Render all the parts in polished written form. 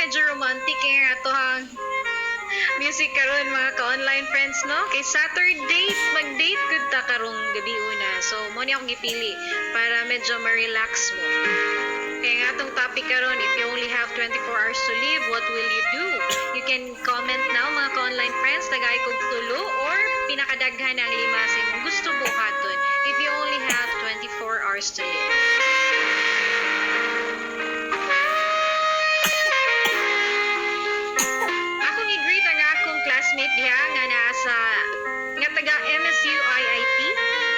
Medyo romantic eh atoang music karon, mga ka-online friends, no? Kay Saturday, mag-date gud ta karong gabi una. So mo ni akong gipili para medyo ma-relax mo. Kaya nga atong topic karon, if you only have 24 hours to live, what will you do? You can comment now, mga ka-online friends, tagay kog tulo or pinakadaghan ang lima sa imong gusto buhaton if you only have 24 hours to live. Akong i-greet ang akong classmate diha nga naa sa nga taga MSU IIT.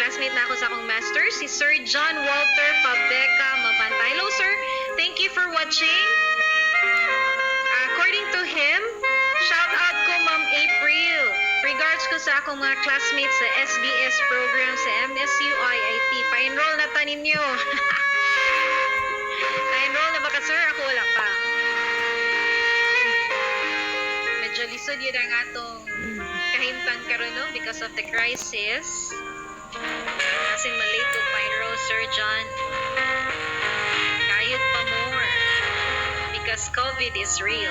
Classmate na ako sa akong master, si Sir John Walter Pabeca Mabanta. Hello, sir. Thank you for watching. According to him, shout out ko, Ma'am April. Regards ko sa akong mga classmates sa SBS program sa MSU IIT. Pa-enroll na ta ninyo. Na-enroll na ba ka, sir? Ako wala pa. Medyo lisod yun ang atong kahimtang karon, no, because of the crisis. Kasi malate to pa-enroll, Sir John. Kayod pa more. Because COVID is real.